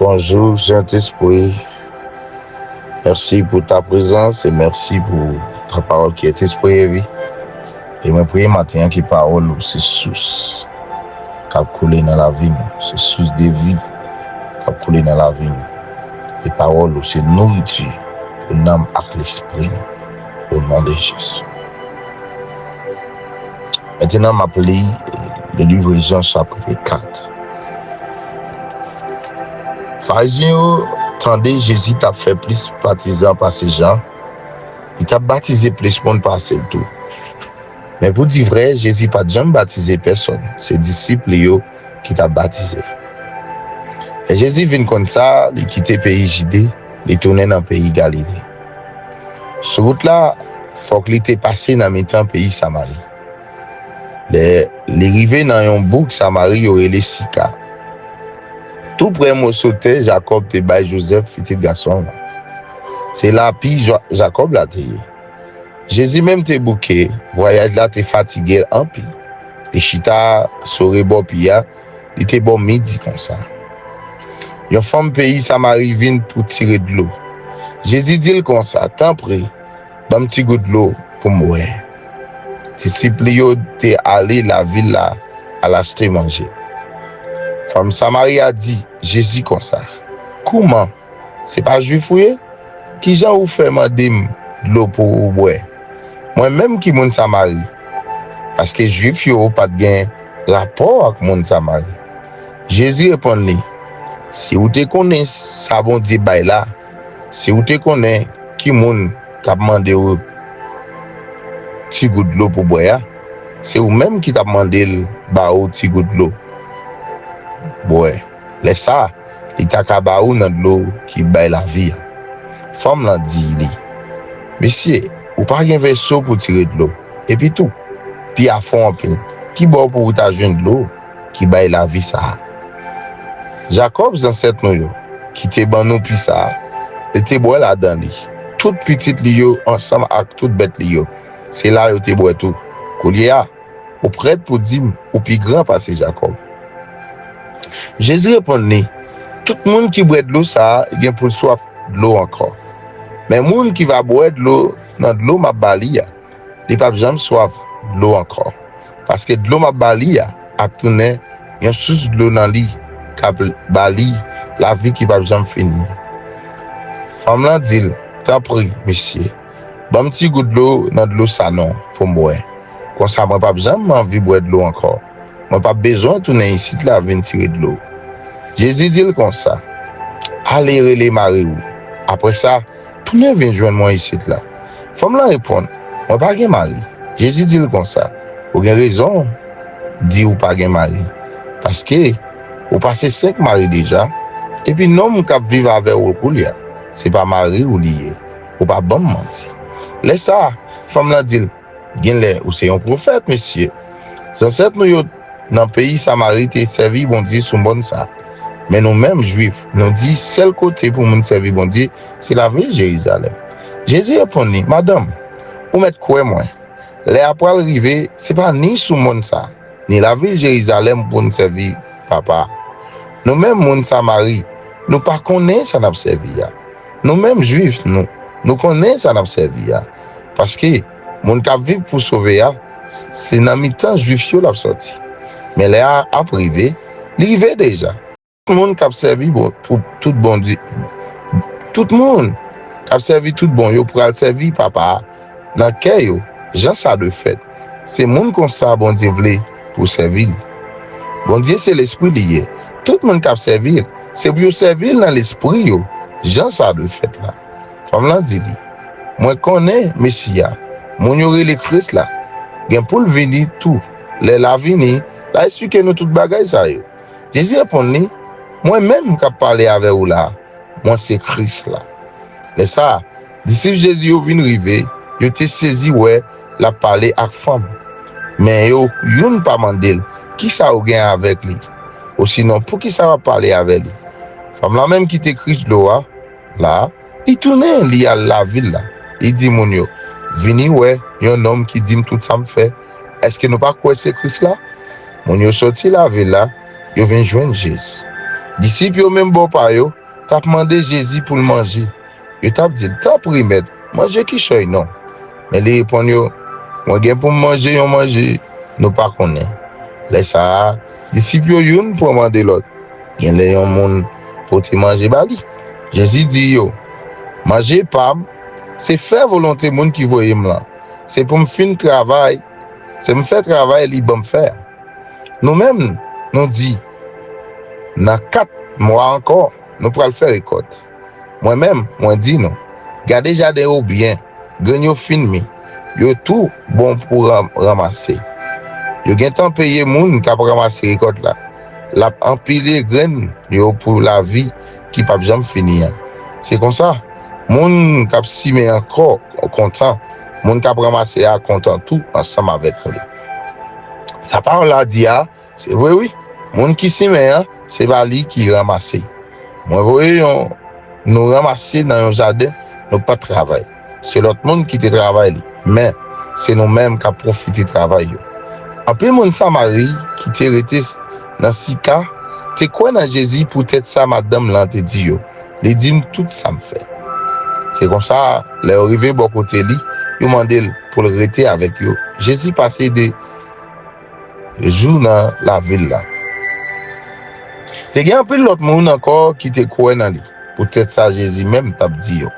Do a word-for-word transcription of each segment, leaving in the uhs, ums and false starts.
Bonjou, Sentespri. Mèsi pou ta prezans e mèsi pou ta pawòl ki est esprit et vie. E mwen priye maten an ke pawòl ou se sous k ap koule nan lavi nou, se sous de vi k ap koule nan lavi nou. E pawòl ou se nouriti pou nanm ak lespri nou, o non de Jezi. Mentnan, m ap li le livre Jan, chapitre quatre. Farizyen yo tande Jezi t ap fè plis batizan pase Jan, li t ap batize plis moun pase l tou. Men pou di vrè, Jezi pa t janm batize pèsonn, se disip li yo ki t ap batize. Lè Jezi vin konn sa, li kite peyi Jide, li tounen nan peyi Galile. Sou wout la, fòk li te pase nan mitan peyi Samari. Lè li rive nan yon bouk Samari yo rele Sika, tou prè moso tè Jakòb te bay Jozèf, pitit gason l lan. Se la pi Jakòb la te ye. Jezi menm te bouke, vwayaj la te fatige l anpil. Li chita sou rebò pi a, li te bò midi konsa. Yon fanm peyi Samari vin pou tire dlo. Jezi di l konsa, tanpri, ban m ti gout dlo pou m bwè. Disip li yo te ale lavil la al achte manje. Fanm Samari a di Jezi konsa, kouman? Se pa Jwif ou ye? Kijan ou fè mande m dlo pou ou bwè? Mwen menm ki moun Samari. Paske Jwif yo pa t gen rapò ak moun Samari. Jezi reponn li, si ou te konnen sa Bondye bay la, si ou te konnen ki moun k ap mande w ti gout dlo pou bwè a, se ou menm ki t ap mande l ba ou ti gout dlo bwè. Lè sa a, li ta ka ba ou nan dlo ki bay lavi a. Fanm lan di li, mesye, ou pa gen veso pou tire dlo. Epi tou, pi a fon anpil, ki bò pou ou ta jwenn dlo ki bay lavi sa a? Jakòb, zansèt nou yo, ki te ban nou pi sa a, li te bwè ladan li. Tout pitit li yo ansanm ak tout bèt li yo, se la yo te bwè tou. Koulye a, ou prèt pou di m ou pi gran pase Jakòb? Jezi reponn li, tout moun ki bwè dlo sa a gen pou l swaf dlo ankò. Men moun ki va bwè dlo nan dlo m ap ba li a, li p ap janm swaf dlo ankò. Paske dlo m ap ba li a ap tounen yon sous dlo nan li k ap ba li lavi ki p ap janm fini. Fanm lan di l, tanpri, mesye, ban m ti gout dlo nan dlo sa non pou m bwè. Konsa mwen p ap janm anvi bwè dlo ankò. Mwen p ap bezwen tounen isit la vin tire dlo. Jezi di l konsa, ale rele mari w. Apre sa, tounen vin jwenn mwen isit la. Fanm lan reponn, mwen pa gen mari. Jezi di l konsa, ou gen rezon di ou pa gen mari. Paske ou pase senk mari deja, epi nonm k ap viv avè w koulye a, se pa mari w li ye. Ou pa ban m manti. Lè sa a, fanm lan di l, genlè ou se yon pwofèt, mesye. Zansèt nou yo nan peyi Samari te sèvi Bondye sou mòn sa a. Men nou menm, Jwif, nou di sèl kote pou moun sèvi Bondye, se lavil Jerizalèm. Jezi reponn li, madanm, ou mèt kwè mwen. Lè a pral rive, se pa ni sou mòn sa a, ni lavil Jerizalèm pou n sèvi Papa a. Nou menm, moun Samari, nou pa konnen sa n ap sèvi a. Nou menm, Jwif, nou, nou konnen sa n ap sèvi a. Paske moun k ap viv pou sove a, se nan mitan Jwif yo l ap sòti. Men lè a ap rive, li rive deja. Tout moun k ap sèvi bon, pou tout Bondye, tout moun k ap sèvi tout bon yo pral sèvi Papa a nan kè yo, jan sa dwe fèt. Se moun konsa Bondye vle pou sèvi li. Bondye se Lespri li ye. Tout moun k ap sèvi l, se pou yo sèvi l nan lespri yo, jan sa dwe fèt la. Fanm lan di li, mwen konnen Mesi a, moun yo rele Kris la, gen pou l vini tou. Lè l a vini, l a eksplike nou tout bagay sa yo. Jezi reponn li, mwen menm k ap pale avè w la, mwen se Kris la. Lè sa a, disip Jezi yo vin rive, yo te sezi wè l ap pale ak fanm. Men yo youn pa mande l, kisa ou gen avèk li? Osinon, poukisa w ap pale avè li? Fanm lan menm ki te krich dlo a, la, li tounen, li al lavil la. Li di moun yo, vini wè yon nonm ki di m tout sa m fè. Èske nou pa kwè se Kris la? Moun yo soti lavil la, yo vin jwenn Jezi. Disip yo menm bò pa yo t ap mande Jezi pou l manje. Yo t ap di l, "Tanpri, Mèt, manje kichòy non." Men li reponn yo, "Mwen gen pou m manje yon manje nou pa konnen." Lè sa a, disip yo youn pran mande lòt. Gen lè yon moun pote manje ba li. Jezi di yo, "Manje pa m, se fè volonte moun ki voye m lan. Se pou m fin travay, se m fè travay li ban m fè a." Nou menm, nou di, "Nan kat mwa ankò, nou pral fè rekòt." Mwen menm, mwen di nou, gade jaden yo byen, grenn yo fin mi, yo tou bon pou ran- ranmase. Yo gentan peye moun k ap ranmase rekòt la. L ap anpile grenn yo pou lavi ki p ap janm fini an. Se konsa, moun k ap simen ankò kontan, moun k ap ranmase a kontan tou ansanm avèk li. Sa pawòl la di a, se vre wi. Moun ki simen an, se pa li ki ranmase. Mwen voye yon, nou ranmase nan yon jaden, nou pa t travay. Se lòt moun ki te travay li, men se nou menm k ap pwofite travay yo. Anpil moun Samari ki te rete s- nan Sika te kwè nan Jezi poutèt sa madanm lan te di yo. Li di m tout sa m fè. Se konsa, lè yo rive bò kote li, yo mande l pou l rete avèk yo. Jezi pase de jou nan lavil la. Te gen anpil lòt moun ankò ki te kwè nan li, poutèt sa Jezi menm t ap di yo.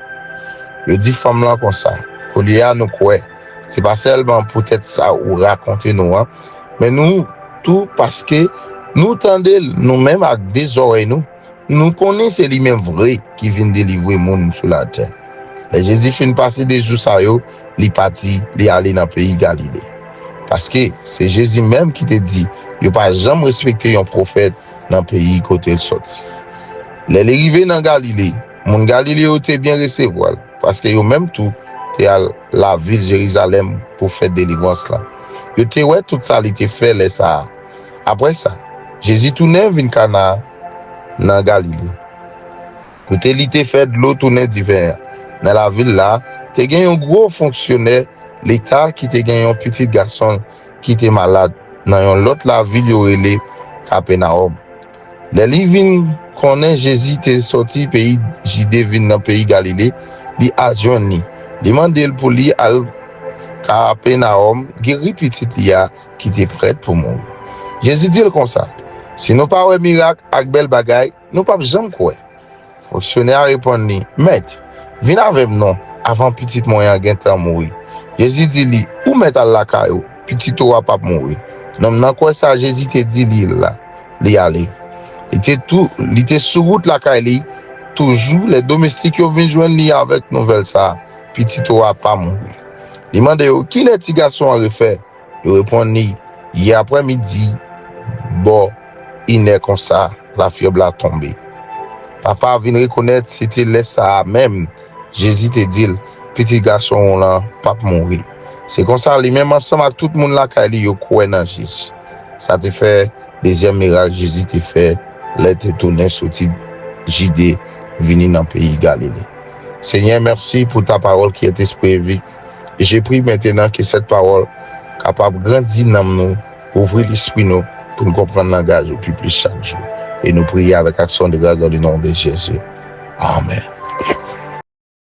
Yo di fanm lan konsa, "Kounye a nou kwè, se pa sèlman poutèt sa ou rakonte nou an, men nou tou paske nou tande l nou menm ak de zòrèy nou, nou konnen se li menm vre ki vin delivre moun sou latè." Lè Jezi fin pase de jou sa yo, li pati, li ale nan peyi Galile. Paske se Jezi menm ki te di, "Yo pa janm respekte yon pwofèt nan peyi kote l sòti." Lè li rive nan Galile, moun Galile yo te byen resevwa l, paske yo menm tou te al lavil Jerizalèm pou fèt delivrans lan. Yo te wè tout sa li te fè lè sa a. Apre sa, Jezi tounen vin Kana nan Galile, kote li te fè dlo tounen diven an. Nan lavil la, te gen yon gwo fonksyonè leta ki te gen yon pitit gason ki te malad nan yon lòt lavil yo rele Kapènawòm. Lè li vin konnen Jezi te sòti peyi Jide vin nan peyi Galile, li al jwenn li. Li mande l pou li al Kapènawòm geri pitit li a ki te prèt pou mouri. Jezi di l konsa, "Si nou pa wè mirak ak bèl bagay, nou p ap janm kwè." Fonksyonè a reponn li, "Mèt, vin avè m non, avan pitit mwen an gentan mouri." Jezi di li, "Ou mèt al lakay ou, pitit ou a p ap mouri." Nonm nan kwè sa Jezi te di li la, li ale. Li te tou, li te sou wout lakay li, toujou lè domestik yo vin jwenn li avèk nouvèl sa a, "Pitit ou a pa mouri." Li mande yo, "Kilè ti gason an refè?" Yo reponn li, "Yè aprèmidi, bò inè konsa, lafyèb la tonbe." Papa a vin rekonèt se te lè sa a menm Jezi te di l, "Pitit gason w lan p ap mouri." Se konsa, li menm ansanm ak tout moun lakay li yo kwè nan Jezi. Sa te fè dezyèm mirak Jezi te fè lè te tounen soti Jide vini nan peyi Galile. Seigneur, merci pour ta parole qui est esprit et vie. Et je prie maintenant que cette parole capable grandir nan nou, ouvrir l'esprit nou pour nous comprendre langaj ou plus plus chaque jour. Et nous prier avec action de grâce dans le nom de Jésus. Amen.